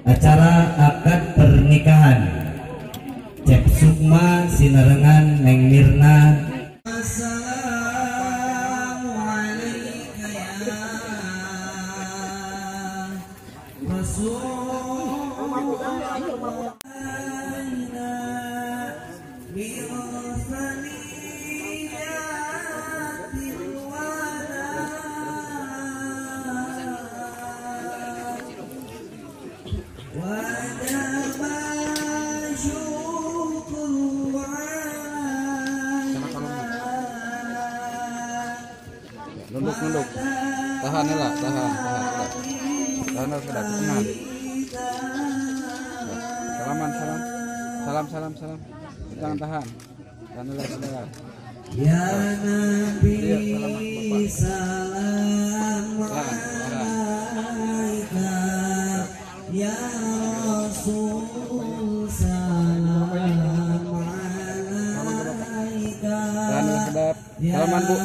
Acara akad pernikahan Cep Sukma sinarengan Neng Mirna. Assalamualaikum ya Rasulullah. Nunduk, nunduk. Tahan lah, tahan, tahan. Tahan sudah, tenang. Salaman, salam. Salam, salam, salam. Jangan tahan. Tahan lah, sudah. Ya Nabi, salam alaika. Ya Rasul, salam alaika. Ya Salaman, Bu.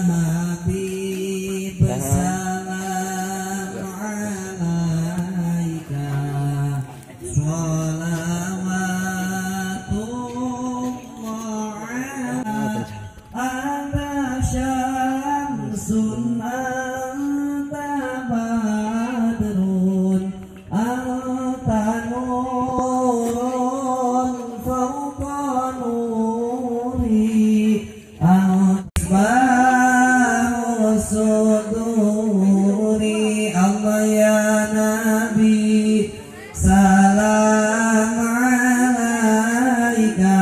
Habib, salam alaika. Sholawatullah ala syamsun anta badrun anta nurun fawqa nuri asba'u suduri. Allah ya Nabi, salam alaika.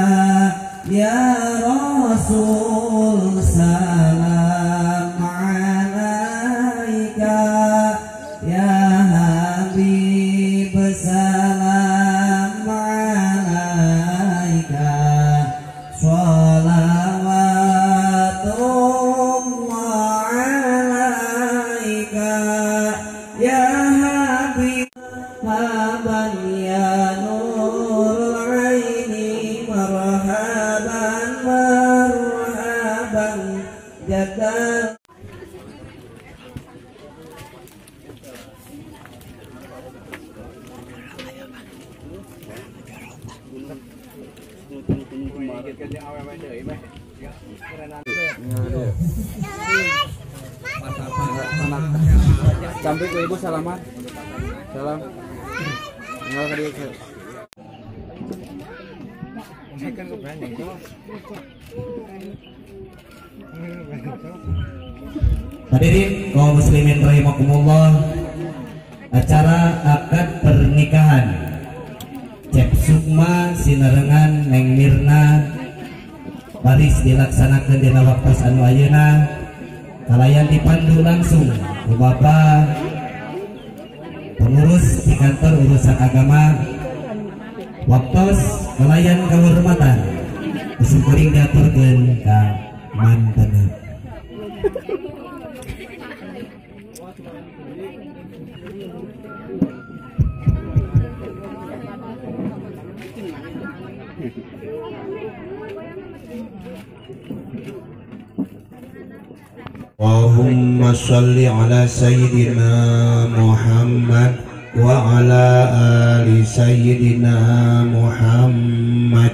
Ya Rasul, salam alaika. Ya Habib, salam alaika. Sholawatullah alaika. Ya Habib, marhaban ya nurul aini, marhaban marhaban jadal. Sampai ke ibu salaman. Salam. Tinggal ke dia. Hadirin kaum muslimin rahimakumullah, acara akad pernikahan Cep Sukma sinarengan Neng Mirna baris dilaksanakan dina waktu anu ayeuna kalayan dipandu langsung ku Bapak pengurus di kantor urusan agama. Waktos kalayan kehormatan kuring diaturkeun ka mantena. Allahumma shalli ala sayyidina Muhammad wa ala ali sayyidina Muhammad.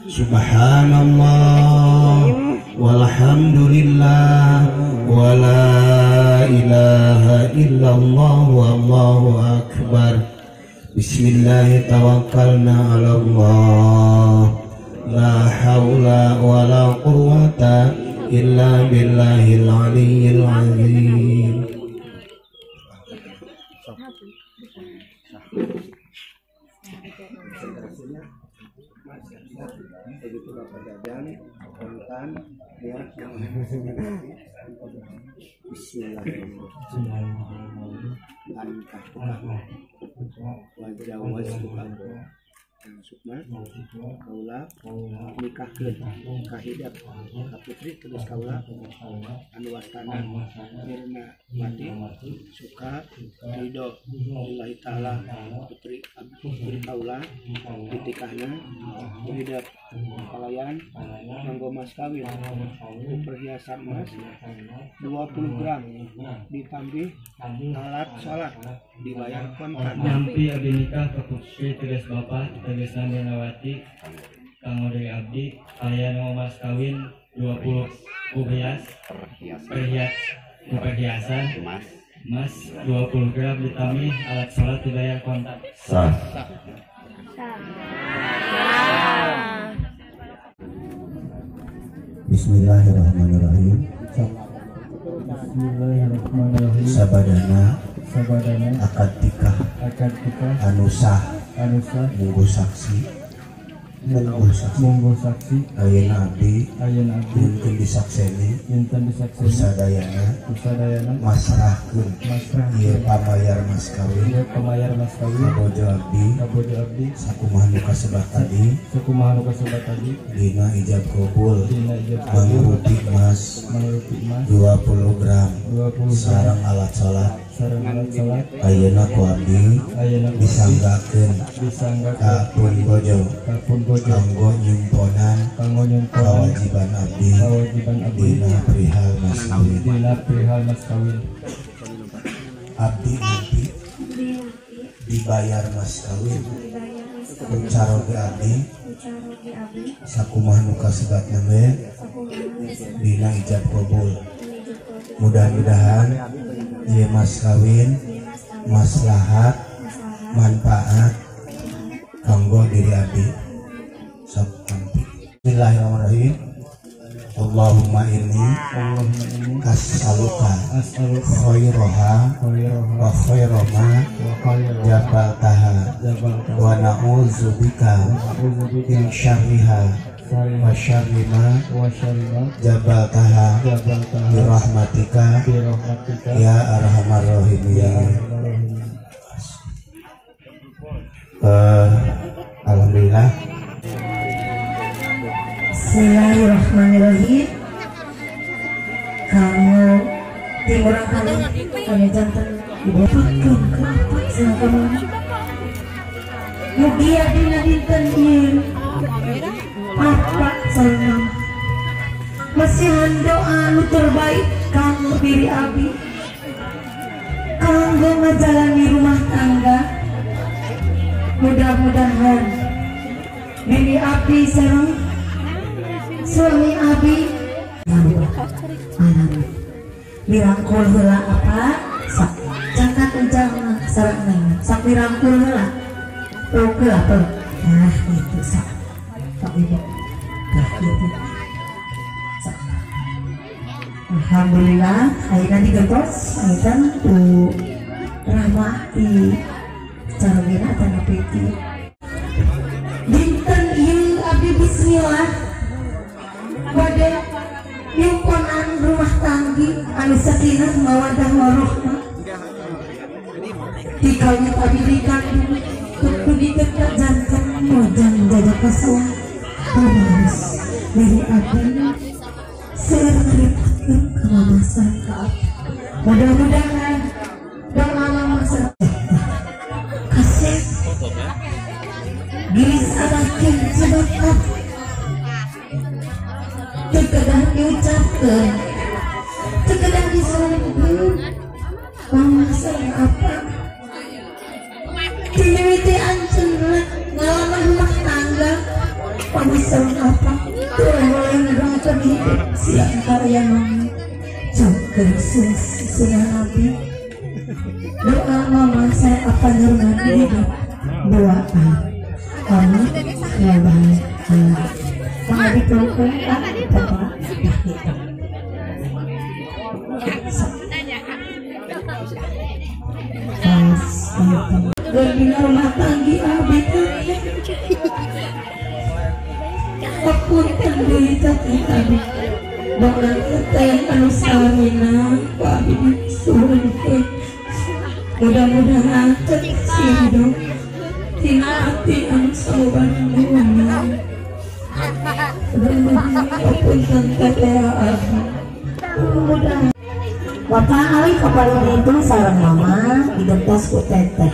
Subhanallah walhamdulillah wa la ilaha illallah wallahu akbar. Bismillah tawakkalna ala Allah. La hawla wa la quwwata illa billahil aliyyil azim. Begitu Bapak Jajan, kontan, ya. Bismillahirrahmanirrahim. Angkah wa jawaztuka Sukma kaula nikahkeun ka hidep ka putri tegas kaula anu wastana Mirna Wati suka ridho lillahi taala putri kaula ditikahna ku hidep kalayan nganggo mas kawin ku perhiasan emas 20 gram ditambih alat sholat dibayar kontan. Nyampi abdi nikah ke putri tegas bapak tegas Mirnawati kanggo dari abdi kalian mau mas kawin 20 kubias perhiasan emas 20 gram ditambih alat sholat dibayar kontan. Sah. Bismillahirrahmanirrahim. Bismillahirrahmanirrahim. Sabadana akad nikah anu sah munggo saksi ayeuna abdi nyunkeun disakseni kusadayana masrahkeun ieu pamayar mas kawin kabojo abdi sakumaha nu kasebat tadi dina ijab qabul mangrupi emas 20 gram sareng alat salat ayeuna ku abdi disanggakeun ka pun bojo kanggo nyumponan kewajiban abdi dina perihal mas kawin. Abdi nanti dibayar mas kawin ku caroge abdi sakumaha nu kasebatna we dina ijab qabul. Mudah-mudahan ieu mas kawin maslahat manfaat kanggo diri abdi. Sok tampi. Bismillahirrahmanirrahim. Allahumma inni as'aluka khairaha wa khaira ma jabaltaha wa na'udzubika min syarriha wa syarri ma jabaltaha bi rahmatika ya arhamar rahimin. Alhamdulillah. Bismillahirrahmanirrahim. Kamu timurang kali kami jantan ibu pakeun ka apa sareng kamu. Mugi abdi dinten ieu apa sareng mama. Masihan doa nu terbaik kanggo diri abdi. Kanggo ngajalani rumah tangga. Mudah-mudahan diri abdi sareng suami abi dirangkul heula apa sak cakat ujang sareng neng sak dirangkul heula peluk heula peluk nah gitu sak pak ibu nah gitu sak. Alhamdulillah ayeuna digentos ayeuna ku rahmah di carogena atanapi ti dinten ieu abdi bismillah bade nyumponan rumah tanggi anu sakinah mawaddah warahmah tikanya abdi dikandung kudu jantan mojang jajak kasuang pamaris dari abdi seueur ngarepotkeun ka mama sareng ka abdi. Mudah-mudahan doa mama sareng kasih geus adakeun sedekah teu diucapkeun teu kedah disungkeun mama sareng apa dimimiti anjeunna ngalaman rumah tangga mama sareng apa teu ngadoakeun hidup siang karya mama cangkeun sunnah Nabi doa mama sareng apa nurman hidup doa amin ya rabbal alamin. Mangga dipelukkeun ka bapak gitu. Dina rumah tanggi abdi teh hapunten deui teh abdi doa teh anu salamina ku abdi disuhunkeun mudah-mudahan teh sing hidup tina Nirnawati anu sabana. Bapak Ali kapaling itu sareng mama digentos ku teteh.